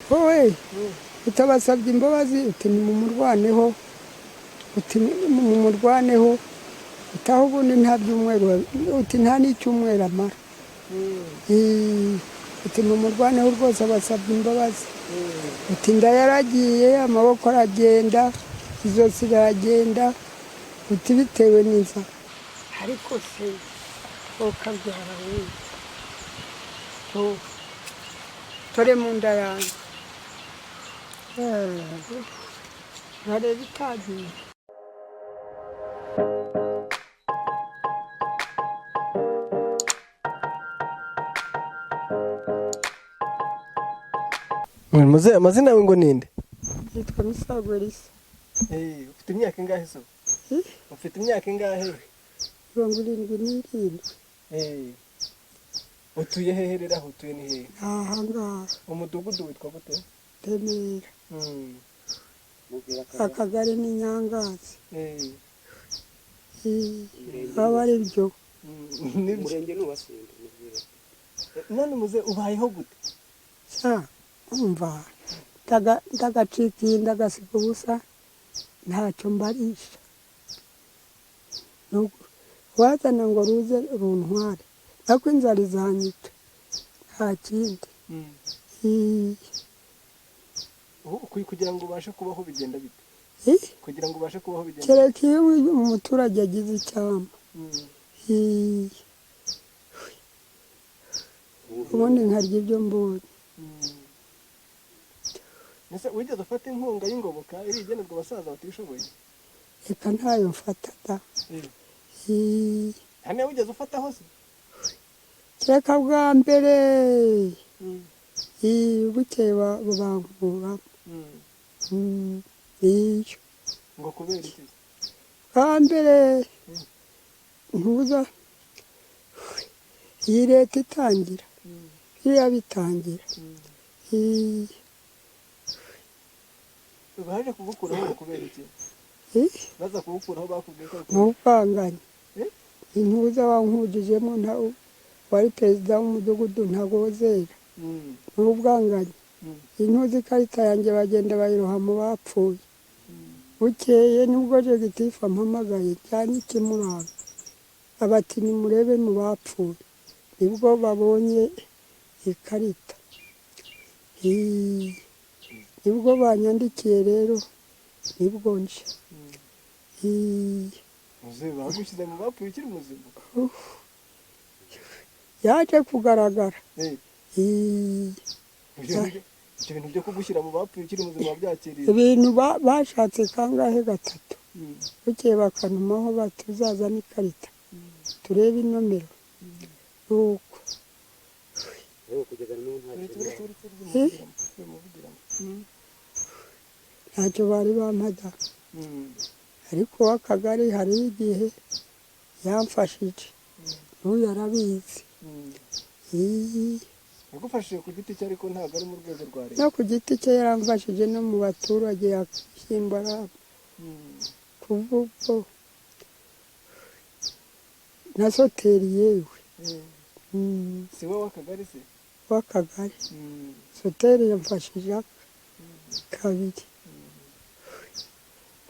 Wowe utabasabye imbabazi, uti nimumurwaneho, uti mumurwaneho, utaho ubundi nta byumweru, uti nta n'icyumweru amara. Uti mumurwaneho rwose, abasabye imbabazi. Uti inda yaragiye, amaboko aragenda, izosi riragenda, uti bitewe n'inzara. Ariko se wokabyara we, tore mu nda yanjye nkareba itagiye. Muzehe, amazina yawe ngo ninde? Yitwa Misago Elisa. Ufite imyaka ingahe se? Ufite imyaka ingahe? 77. Utuye hehe rero? Aho utuye ni hehe? Aha ngaha. Umudugudu witwa gute? Remera. Akagari ni Nyangazi. Aba ari byo. Umurenge ni uwasimba. None muze, ubayeho gute? Umva, ndagacikiye, ndagasiga ubusa, ntacyo mbarisha. Wazana ngo ruze runtware, nako inzara izanyica, nta kindi. Kugira ngo ubashe kubaho bigenda bite? Kugira ngo ubashe kubaho bigenda? Kereka iyo umuturage agize icyama, ubundi nkarya ibyo mbonye. Ese wigeze ufata inkunga y'ingoboka iri igenerwa abasaza batishoboye? Reka, ntayo mfata da. Nta niyo wigeze ufataho se? Kereka bwa mbere, bukeye bankuramo iyo. Ngo kubera iki? Bwa mbere ntuza iyi leta itangira, biriya bitangira. Baje kugukuraho ngo kubera iki? Baza kugukuraho bakubwiye ko Ni ubwanganye. Intuza wankujijemo wari perezida w'umudugudu Ntagozera. Ni ubwanganye. Intuza ikarita yanjye bagenda bayiroha mu bapfuye. Bukeye nibwo jegitifu ampamagaye cyane ikimuranga, abati nimurebe mu bapfuye, nibwo babonye ikarita. Nibwo banyandikiye rero, nibwo nje. Muzehe, bagushyize mu bapfuye ukiri muzima? Yaje kugaragara. Ibyo bintu byo kugushyira mu bapfuye ukiri muzima wabyakiriye? Ibintu bashatse kangahe, gatatu. Bukeye bakantumaho bati uzazane ikarita turebe inomero, nuko. Ntacyo bari bampada. Ariko uw'akagari hariho igihe yamfashije, n'uyu arabizi. Yagufashije ku giti cye, ariko ntabwo ari mu rwego rwa leta? No ku giti cye yaramfashije, no mu baturage yakishyimbo aramba. Kuva ubwo na soteri yewe. Si wowe w'akagari se? W'akagari soteri yamfashije kabiri.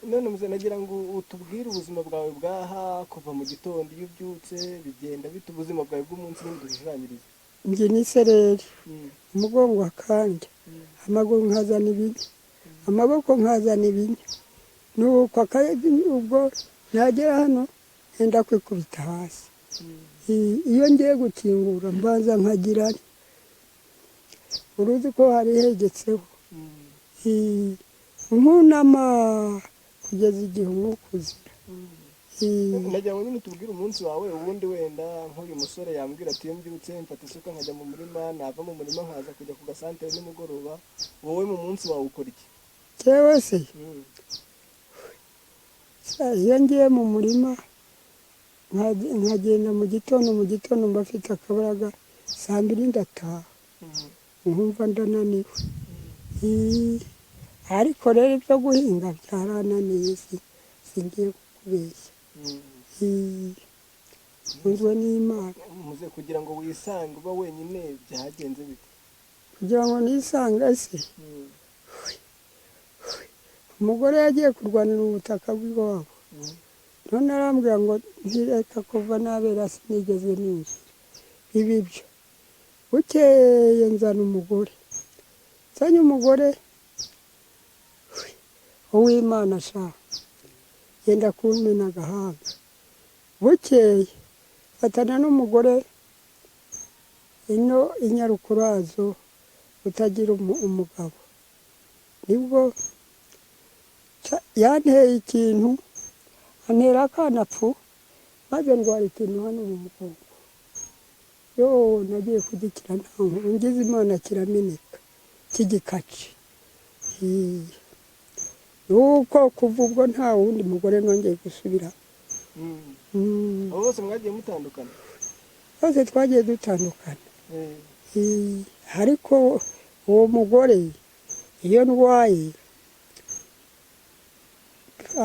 None muze, nagira ngo utubwire ubuzima bwawe bwaha kuva mu gitondo, iyo ubyutse bigenda bite, ubuzima bwawe bw'umunsi nyine dushushanyirize. Mbyina isereri, umugongo akanja, amaguru nkazana ibinya, amaboko nkazana ibinya, nuko ubwo nagera hano ngenda kwikubita hasi. Iyo ngiye gukingura mbanza nkagira uruzi ko hari hegetseho, nkunama kugeza igihe umwuka uzira. Nagira ngo nyine utubwire umunsi wawe. Ubundi wenda nk'uyu musore yambwira ati iyo mbyutse mfata isuka nkajya mu murima, nava mu murima nkaza kujya ku gasantere nimugoroba. Wowe mu munsi wawe ukora iki? Jewe se, iyo ngiye mu murima nkagenda mu gitondo, mu gitondo mba mfite akabaraga, saa mbiri ndataha, nkumva ndananiwe. Ariko rero ibyo guhinga byarananiye, singiye kukubeshya. Ntunzwe n'Imana. Muze, kugira ngo wisange uba wenyine byagenze bite? Kugira ngo nisange se, umugore yagiye kurwanira ubutaka bw'iwabo, none arambwira ngo ntireka kuva nabera sinigeze ninjira ibi byo. Bukeye nzana umugore, nzanye umugore uw'Imana ashaka yenda kumena agahanga. Bukeye mfatana n'umugore ino inyarukurazo utagira umugabo, nibwo yanteye ikintu, antera akana pfu, maze ndwara ikintu hano mu mugongo. Yo nagiye kugikira nta nkuru, ngize Imana kirameneka cy'igikaci. Nuko kuva ubwo nta wundi mugore nongeye gusubira. Abo bose mwagiye mutandukana? Bose twagiye dutandukana. Ariko uwo mugore iyo ndwaye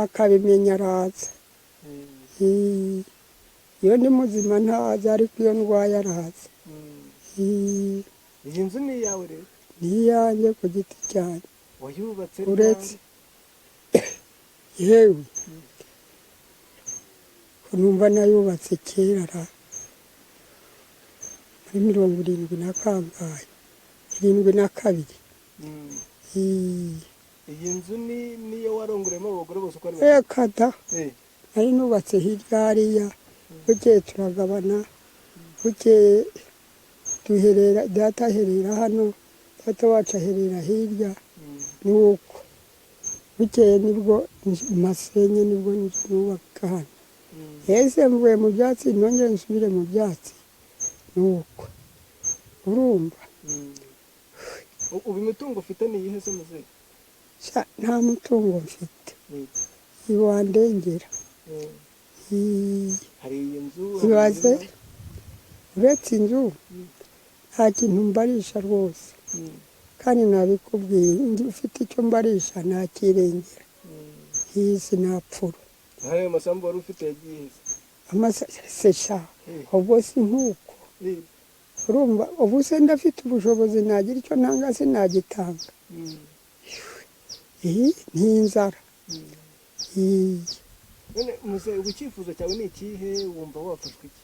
akabimenya araza. Iyo ndi muzima ntaza, ariko iyo ndwaye araza. Iyi nzu ni iyawe rero? Ni iyanjye ku giti cyanjye. Wayubatse uretse yewe numva nayubatse kera ra muri 70 na kangahe, 72. Iyi nzu niyo warongoreyemo abagore bose uko ari babiri? Reka da, nari nubatse hirya hariya, bukeye turagabana, bukeye duherera, data aherera hano, data wacu aherera hirya, ni uko bukeye nibwo masenye, nibwo nubaka hano. Ese mvuye mu byatsi nongere nsubire mu byatsi, ni uko urumva. Ubu imitungo ufite ni iyihe se muzehe? Nta mutungo mfite iwandengera. Hari iyi nzu ibaze, uretse inzu nta kintu mbarisha rwose, kandi nabikubwiye, ufite icyo mbarisha ntakirengera. Iyi sinapfura. Hari ayo masambu wari ufite yagiye he? Amasesha ubwo si nkuko urumva, ubu se ndafite ubushobozi nagira icyo ntanga sinagitanga. Iyi ni inzara. None muzehe, ubu icyifuzo cyawe ni ikihe? Wumva wafashwe iki?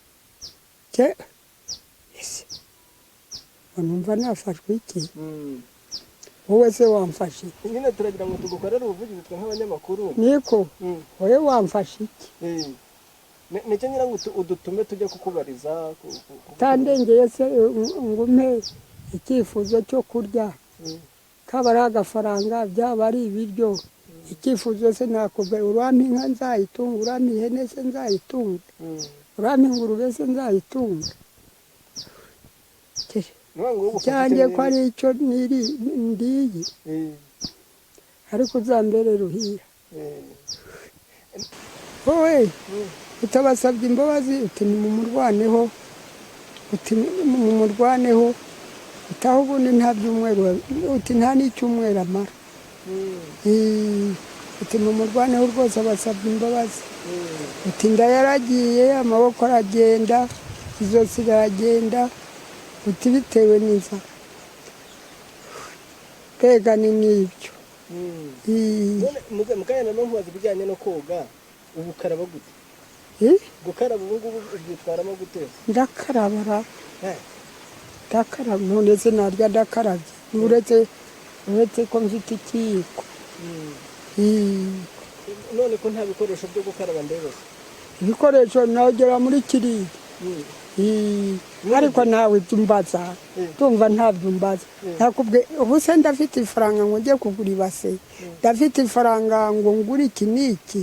Ese numva nafashwe iki? Wowe se wamfashe iki? Nyine turagira ngo tugukorere ubuvugizi twe nk'abanyamakuru. Niko wowe wamfashe iki? Nicyo ngira ngo udutume tujye kukubariza. Utandengeye se ngo umpe icyifuzo cyo kurya, kaba ari agafaranga, byaba ari ibiryo, icyifuzo se nakubwira. Urampa inka nzayitunga, urampa ihene se nzayitunga, urampa ingurube se nzayitunga. Cyanjye ko ari icyo ndiye, ariko uzambere ruhira. Wowe utabasabye imbabazi, uti nimumurwaneho, uti mumurwaneho, utaho ubundi nta byumweru, uti nta n'icyumweru amara. Uti mumurwaneho rwose, abasabye imbabazi. Uti inda yaragiye, amaboko aragenda, izosi riragenda, uti bitewe n'inzara. Mbega ni n'ibyo. Mukanya na nkubaza ibijyanye no koga, ubu ukaraba gute? Gukaraba ubu ngubu ubyitwaramo gute? Ndakarabara, ndakaraba, none se narya ndakarabye, uretse ko mfite ikiyiko. None ko nta bikoresho byo gukaraba ndeba se? Ibikoresho nagera muri kiriya. Ariko nawe ibyo umbaza, ndumva ntabyo umbaza. Nakubwiye ubu se ndafite ifaranga ngo njye kugura ibase, ndafite ifaranga ngo ngure iki n'iki,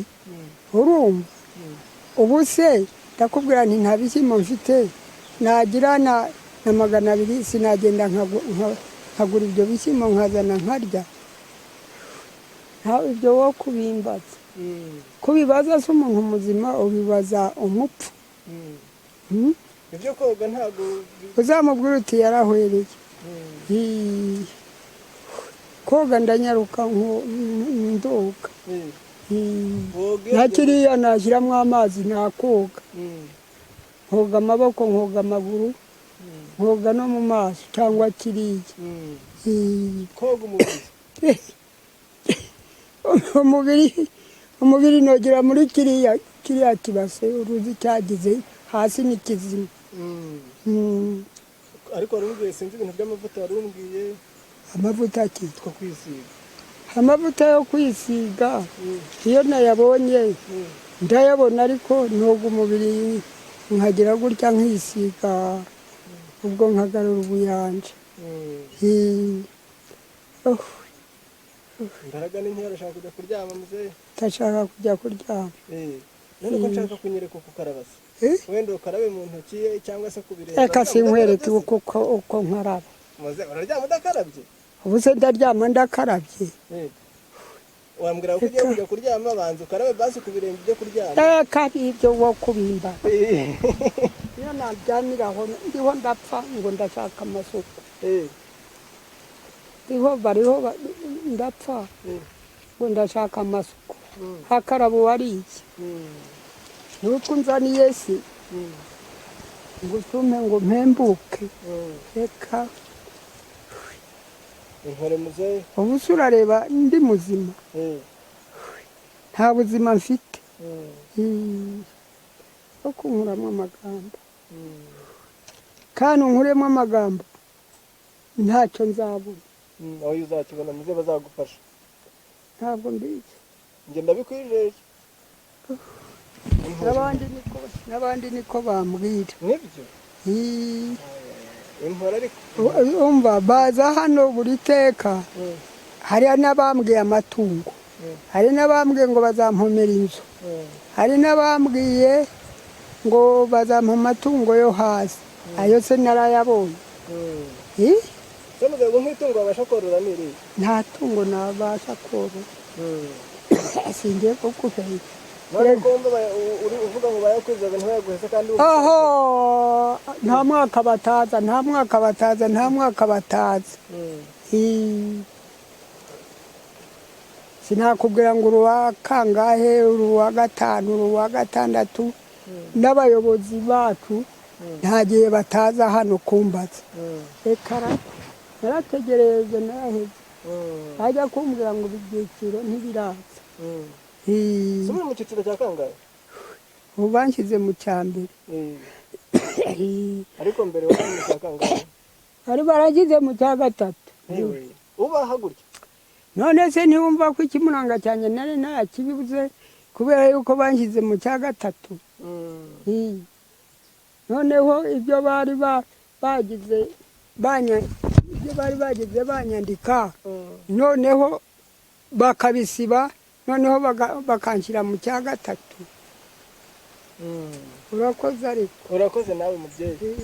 urumva? Ubu se ndakubwira nti nta bishyimbo mfite, nagira na 200 sinagenda nkagura ibyo bishyimbo nkazana nkarya. Nta ibyo wo kubimbaza. Kubibaza se umuntu muzima, ubibaza umupfu. Ibyo koga ntabwo uzamubwira uti yarahwereye. Koga ndanyaruka ndoga. Na kiriya nashyiramo amazi nakoga, nkoga amaboko, nkoga amaguru, Nkoga no mu maso cyangwa kiriya. Koga umubiri. Umubiri nogera muri kiriya kibase, uruzi cyagize hasi ni kizima. Ariko wari umbwiye, sinzi ibintu by'amavuta wari umbwiye. Amavuta ki? Two kwisiga. Amavuta yo kwisiga, iyo nayabonye ndayabona, ariko ntoga umubiri nkagira gutya nkisiga, ubwo nkagarura ubuyanja. Oh, Imbaraga ni nkeya, urashaka kujya kuryama, muzehe? Ndashaka kujya kuryama. None ko nshaka kunyereka uko ukaraba se? Eh? Wenda ukarabe mu ntoki cyangwa se ku birenge. Reka sinkwereke uko nkaraba. Muzehe, uraryama udakarabye? Ubu se ndaryama ndakarabye? Wambwira ko ugiye kujya kuryama, banza ukarabe basi ku birenge ujye kuryama. Reka ibyo wo kubimba. Iyo naryamiraho ndiho ndapfa ngo ndashaka amasuku. Ndiho bariho ndapfa ngo ndashaka amasuku, hakaraba uwariye. Nuko unzaniye si ngo utume ngo mpembuke, reka. Inkore, muzehe. Ubu se urareba ndi muzima? Nta buzima mfite. Yo kunkuramo amagambo, kandi unkuremo amagambo ntacyo nzabona. Aho uzakibona, muzehe, bazagufasha. Ntabwo mbizi. Njye ndabikwijeje. N'abandi niko bambwira. Nibyo. Inkora ariko. Umva, baza hano buri teka. Hari n'abambwiye amatungo, hari n'abambwiye ngo bazampomera inzu, hari n'abambwiye ngo bazampa amatungo yo hasi. Ayo se narayabonye? Se muzehe, ubwo nk'itungo wabasha korora ni irihe? Nta tungo nabasha korora, singiye kukuhera. None ko wumva uri uvuga ngo bayakwizaga ntibayaguhese kandi wumva- Oho, nta mwaka bataza, nta mwaka bataza, nta mwaka bataza. Sinakubwira ngo uruwa kangahe, uruwa gatanu, uruwa gatandatu. N'abayobozi bacu nta gihe bataza hano kumbaza. Reka narategereje naraheze, bajya kumbwira ngo ibyiciro ntibiraza. Se muri mu cyiciro cya kangahe? Ubu banshyize mu cya mbere. Ariko mbere wari mu cya kangahe? Bari baragize mu cya gatatu. Ubaha gutya? None se ntiwumva ko ikimuranga cyanjye nari ntakibibuze kubera yuko banshyize mu cya gatatu? Noneho ibyo bari bagize ibyo bari bagize banyandika, noneho bakabisiba, noneho bakanshyira mu cya gatatu. Urakoze ariko. Urakoze nawe, mubyeyi.